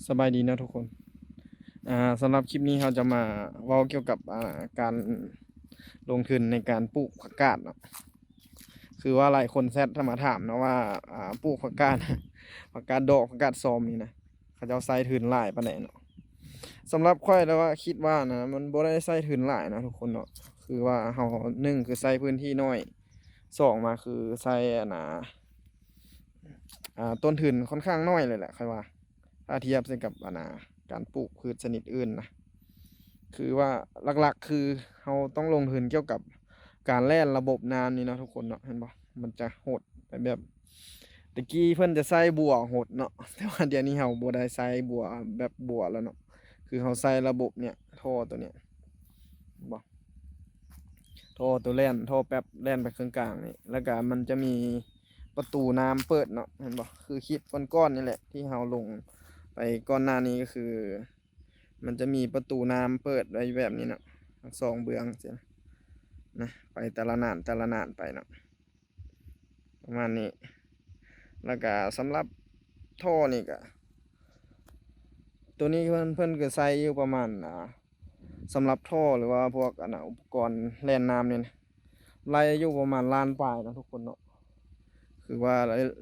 ສະບາຍດີເນາະທຸກຄົນ. ອ່າ ສຳລັບຄລິບນີ້ເຮົາຈະມາເວົ້າກ່ຽວກັບ ອ່າ ການລົງທຶນໃນການປູກຜັກກາດເນາະ. ຄືວ່າຫຼາຍຄົນແຊັດເຂົ້າມາຖາມເນາະວ່າ ອ່າ ປູກຜັກກາດ ຜັກກາດດອກ ຜັກກາດຊອມນີ້ນະ ເຂົາເຈົ້າໃຊ້ທຶນຫຼາຍປານໃດເນາະ. ສຳລັບຂ້ອຍແລ້ວວ່າ ຄິດວ່ານະ ມັນບໍ່ໄດ້ໃຊ້ທຶນຫຼາຍນະທຸກຄົນເນາະ. ຄືວ່າເຮົາ ໜຶ່ງ ຄືໃຊ້ພື້ນທີ່ນ້ອຍ, ສອງ ມາຄືໃຊ້ ອັນນ່າ ອ່າ ຕົ້ນທຶນຄ່ອນຂ້າງນ້ອຍເລີຍແຫຼະ ຂ້ອຍວ່າ ຖ້າທຽບໃສ່ກັບ ອັນນ່າ ການປູກພືດຊະນິດອື່ນນະ. ຄືວ່າຫຼັກໆ ຄືເຮົາຕ້ອງລົງທຶນກ່ຽວກັບການແລ່ນລະບົບນ້ຳນີ້ເນາະທຸກຄົນເນາະ. ເຫັນບໍ່? ມັນຈະຫົດໄປແບບ ແຕ່ກີ້ເພິ່ນຈະໃຊ້ບົວຫົດເນາະ, ແຕ່ວ່າດຽວນີ້ເຮົາບໍ່ໄດ້ໃຊ້ບົວແບບບົວແລ້ວເນາະ. ຄືເຮົາໃຊ້ລະບົບເນີ້ຍ ທໍ່ຕົວເນີ້ຍ ເຫັນບໍ່? ທໍ່ຕົວແລ່ນ ທໍ່ແປັບແລ່ນໄປເຄິ່ງກາງນີ້ ແລ້ວກະມັນຈະມີປະຕູນ້ຳເປີດເນາະ ເຫັນບໍ່? ຄືຄລິບກ່ອນໆ ນີ້ແຫຼະ ທີ່ເຮົາລົງໄປກ່ອນໜ້ານີ້ ກໍຄືມັນຈະມີປະຕູນ້ຳເປີດໄວ້ແບບນີ້ເນາະ ທັງສອງເບື້ອງຊີ້ນະ ໄປແຕ່ລະໜ້ານ ແຕ່ລະໜ້ານໄປເນາະ ປະມານນີ້. ແລ້ວກະສຳລັບທໍ່ນີ້ກະ ໂຕນີ້ເພິ່ນ ເພິ່ນກໍໃຊ້ຢູ່ປະມານ ອ່າ ສຳລັບທໍ່ ຫຼືວ່າພວກ ອັນນ່າ ອຸປະກອນແລ່ນນ້ຳນີ້ນະ ໄລ່ຢູ່ປະມານລ້ານປາຍເນາະທຸກຄົນເນາະ. ຄືວ່າ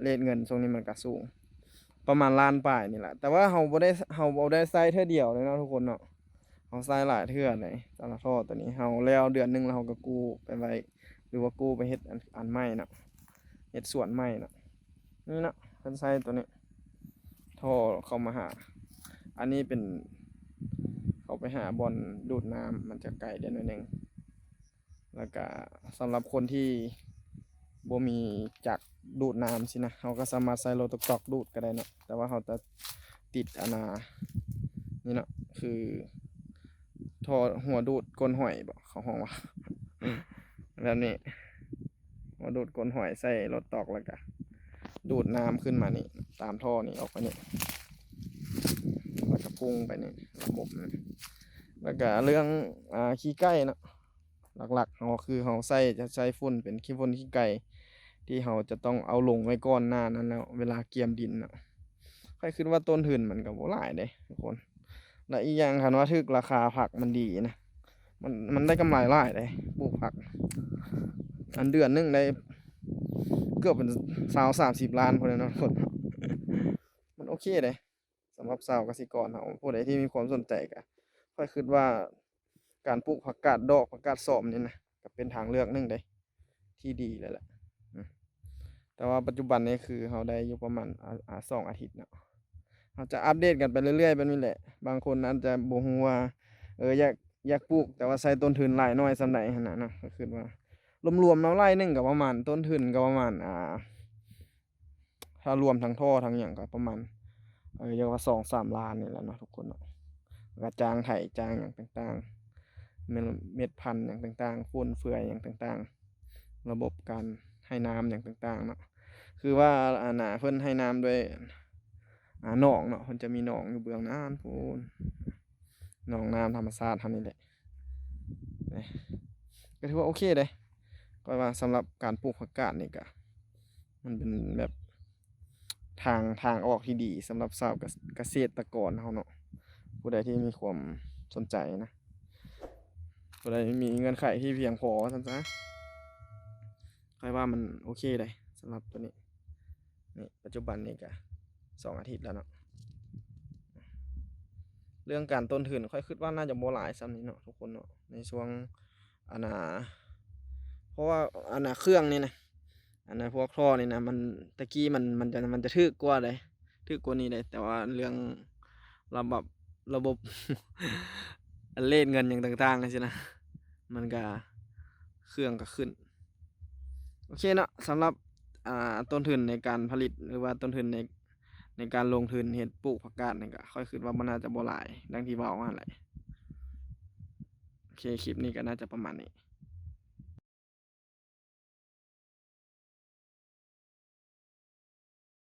ເລດເງິນຊ່ວງນີ້ມັນກະສູງ ປະມານລ້ານປາຍນີ້ແຫຼະ. ແຕ່ວ່າເຮົາບໍ່ໄດ້ ເຮົາບໍ່ໄດ້ໃຊ້ເທື່ອດຽວເລີຍເນາະທຸກຄົນເນາະ, ເຮົາໃຊ້ຫຼາຍເທື່ອເລີຍ. ແຕ່ລະທໍ່ຕົວນີ້ ເຮົາແລ້ວເດືອນໜຶ່ງແລ້ວ ເຮົາກໍກູ້ໄປໄວ້ ຫຼືວ່າກູ້ໄປເຮັດອັນ ອັນໃໝ່ເນາະ, ເຮັດສວນໃໝ່ເນາະ. ນີ້ເນາະ ເພິ່ນໃຊ້ຕົວນີ້ ທໍ່ເຂົ້າມາຫາ ອັນນີ້ເປັນ ເຂົ້າໄປຫາບ່ອນດູດນ້ຳ ມັນຈະໄກໄດ້ໜ້ອຍໜຶ່ງ. ແລ້ວກະສຳລັບຄົນທີ່ບໍ່ມີຈັກດູດນ້ຳຊີ້ນະ ເຮົາກໍສາມາດໃຊ້ລົດຕອກໆ ດູດກໍໄດ້ເນາະ, ແຕ່ວ່າເຮົາຈະຕິດ ອັນນ່າ ນີ້ເນາະ ຄືທໍ່ຫົວດູດກົ້ນຫອຍບໍ ເຂົາຮ້ອງວ່າ ແບບນີ້ ຫົວດູດກົ້ນຫອຍໃສ່ລົດຕອກ ແລ້ວກະດູດນ້ຳຂຶ້ນມານີ້ ຕາມທໍ່ນີ້ອອກໄປນີ້ ແລ້ວກະພຸ່ງໄປນີ້ ລະບົບນີ້. ແລ້ວກະເລື່ອງ ອ່າ ຂີ້ໄກ່ເນາະ ຫຼັກໆ ເຮົາ ຄືເຮົາໃຊ້ ຈະໃຊ້ຝຸ່ນເປັນຂີ້ຝຸ່ນຂີ້ໄກ່ ທີ່ເຮົາຈະຕ້ອງເອົາລົງໄວ້ກ່ອນໜ້ານັ້ນແລ້ວ ເວລາກຽມດິນເນາະ. ຂ້ອຍຄິດວ່າຕົ້ນທຶນມັນກໍບໍ່ຫຼາຍເດ້ທຸກຄົນ, ແລະ ອີກຢ່າງ ຄັນວ່າຖືກລາຄາຜັກມັນດີນະ ມັນ ມັນໄດ້ກຳໄລຫຼາຍເດ້ ປູກຜັກ ອັນເດືອນໜຶ່ງໄດ້ເກືອບເປັນຊາວສາມສິບລ້ານພຸ້ນແຫຼະເນາະທຸກຄົນ. ມັນໂອເຄເດ້ ສຳລັບຊາວກະສິກອນເຮົາ ຜູ້ໃດທີ່ມີຄວາມສົນໃຈກະ ຂ້ອຍຄິດວ່າການປູກຜັກກາດດອກ ຜັກກາດຊອມນີ້ນະ ກະເປັນທາງເລືອກໜຶ່ງເດ້ ທີ່ດີເລີຍແຫຼະ. ອາ ແຕ່ວ່າປັດຈຸບັນນີ້ຄືເຮົາໄດ້ຢູ່ປະມານ ອາ ອາ ສອງອາທິດເນາະ, ເຮົາຈະອັບເດດກັນໄປເລື້ອຍໆ ແບບນີ້ແຫຼະ. ບາງຄົນອາດຈະບໍ່ຮູ້ວ່າ ເອີ ຢາກ ຢາກປູກ ແຕ່ວ່າໃຊ້ຕົ້ນທຶນຫຼາຍໜ້ອຍສ່ຳໃດຫັ້ນນະເນາະ. ກໍຄິດວ່າລວມໆ ເນາະ ໄລ່ໜຶ່ງກໍປະມານ ຕົ້ນທຶນກໍປະມານ ອ່າ ຖ້າລວມທັງທໍ່ທັງຫຍັງກໍປະມານ ເອີ ຢາກວ່າສອງສາມລ້ານນີ້ແຫຼະເນາະທຸກຄົນເນາະ. ແລ້ວກໍຈ້າງໄຖ ຈ້າງຫຍັງຕ່າງໆ ແມ່ນເມັດພັນຫຍັງຕ່າງໆ ຝຸ່ນເຟືອຍຫຍັງຕ່າງໆ ລະບົບການໃຫ້ນ້ຳຫຍັງຕ່າງໆເນາະ. ຄືວ່າ ອັນນ່າ ເພິ່ນໃຫ້ນ້ຳດ້ວຍ ອ່າ ໜອງເນາະ, ເພິ່ນຈະມີໜອງຢູ່ເບື້ອງນັ້ນພຸ້ນ ໜອງນ້ຳທຳມະຊາດເຮົານີ້ແຫຼະ. ກໍຖືວ່າໂອເຄເດ້ ຂ້ອຍວ່າສຳລັບການປູກຜັກກາດນີ້ກະ ມັນເປັນແບບທາງ ທາງອອກທີ່ດີສຳລັບຊາວກະ ກະເສດຕະກອນເຮົາເນາະ. ຜູ້ໃດທີ່ມີຄວາມສົນໃຈນະ ຜູ້ໃດມີເງື່ອນໄຂທີ່ພຽງພໍວ່າຊັ້ນຊະ ຂ້ອຍວ່າມັນໂອເຄເດ້ສຳລັບໂຕນີ້. ນີ້ ປັດຈຸບັນນີ້ກະສອງອາທິດແລ້ວເນາະ. ເລື່ອງການຕົ້ນທຶນ ຂ້ອຍຄິດວ່າໜ້າຈະບໍ່ຫຼາຍສ່ຳນີ້ເນາະທຸກຄົນເນາະ ໃນຊ່ວງ ອັນນ່າ ເພາະວ່າ ອັນນ່າ ເຄື່ອງນີ້ນະ ອັນນ່າ ພວກທໍ່ນີ້ນະ ມັນ ແຕ່ກີ້ມັນ ມັນຈະ ມັນຈະຖືກກວ່າເດ້ ຖືກກວ່ານີ້ເດ້. ແຕ່ວ່າເລື່ອງລະບົບ ລະບົບ ອັນເລດເງິນຫຍັງຕ່າງໆ ຈັ່ງຊີ້ນະ ມັນກະ ເຄື່ອງກະຂຶ້ນ. ໂອເຄເນາະ ສຳລັບ ອ່າ ຕົ້ນທຶນໃນການຜະລິດ ຫຼືວ່າຕົ້ນທຶນໃນ ໃນການລົງທຶນເຮັດປູກຜັກກາດນີ້ກະ ຂ້ອຍຄິດວ່າມັນໜ້າຈະບໍ່ຫຼາຍ ດັ່ງທີ່ເວົ້າຫັ້ນແຫຼະ. ໂອເຄ ຄລິບນີ້ກະໜ້າຈະປະມານນີ້.